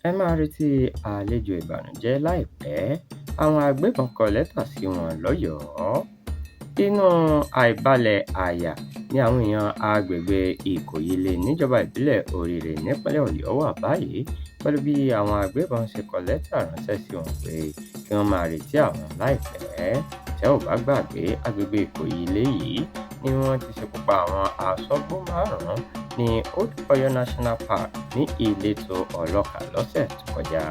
Ẹ máa retí àlejò ìbànújẹ́ láìpẹ́, àwọn agbébọn kọ lẹ́tà sí wọn lọ́yọ̀ọ́. Inú àìbalẹ̀ àyà ni àwọn èèyàn àgbègbè Ìkòyí-Ilé níjọba ìbílẹ̀ Oríire nípínlẹ̀ Ọ̀yọ́ wà báyìí pẹ̀lú bí àwọn agbébọn ṣe kọ lẹ́tà ránṣẹ́ sí wọn pé kí wọ́n máa retí àwọn láìpẹ́. Tẹ́ ò bá gbàgbé, agbègbè Ìkòyí-Ilé yìí ni wọ́n ti ṣekú pa àwọn aṣọ́gbó márùn-ún ní Old Ọ̀yọ́ National Park ní ìletò Ọlọ́kà lọ́sẹ̀ tó kọjá.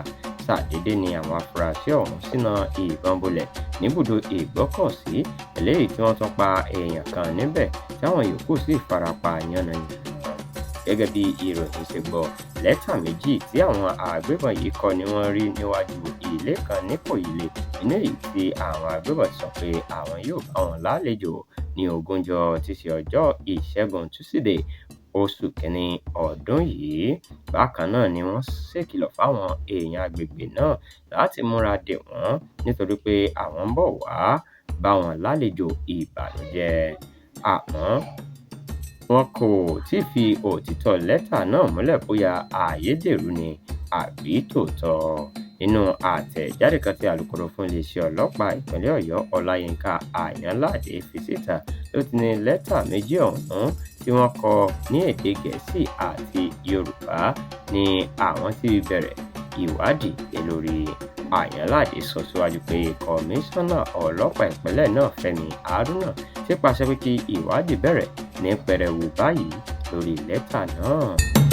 Ṣàdédé ni àwọn afurasí ọ̀hún ṣínà ìbọn bolẹ̀ níbùdó ìgbọ́kọ̀sí eléyìí tí wọ́n tún pa èèyàn kan níbẹ̀ táwọn yòókù sì fara pa yánnayànna. Gẹ́gẹ́ bí ìròyìn ṣe gbọ́, lẹ́tà méjì tí àwọn agbébọn yìí kọ ni wọ́n rí níwájú ilé kan nìkòyí nínú èyí tí àwọn agbébọn ti sọ pé àwọn yóò bá wọn lálejò ní ogúnjọ́ tí í ṣe ọjọ́ Ìṣẹ́gun Túṣídéé, oṣù kínní ọdún yìí. Bákan náà ni wọ́n ṣèkìlọ̀ fáwọn èèyàn agbègbè náà láti múra dè wọ́n nítorí pé àwọn ń bọ̀ wá bá wọn lálejò ìbànújẹ́. Àmọ́ wọn kò tí ì fi òtítọ́ lẹ́tà náà múlẹ̀ bóyá ayédèrú ni àbí tòótọ́. Nínú àtẹ̀jáde kan tí alūkkóró fún iléeṣẹ́ ọlọ́pàá ìpínlẹ̀ Ọ̀yọ́, Ọláyínká Àyànládé, fi síta ló ti ní lẹ́tà méjì ọ̀hún tí wọ́n kọ ní èdè Gẹ̀ẹ́sì àti Yorùbá ní àwọn ti bẹ̀rẹ̀ ìwádìí lé lórí. Àyànládé sọ síwájú pé kọmíṣánná ọlọ́pàá ìpínlẹ̀ náà, Fẹ́mi Haruna, ti pàṣẹ pé kí ìwádìí bẹ̀rẹ̀ ní pẹrẹwu báyìí lórí lẹ́tà náà.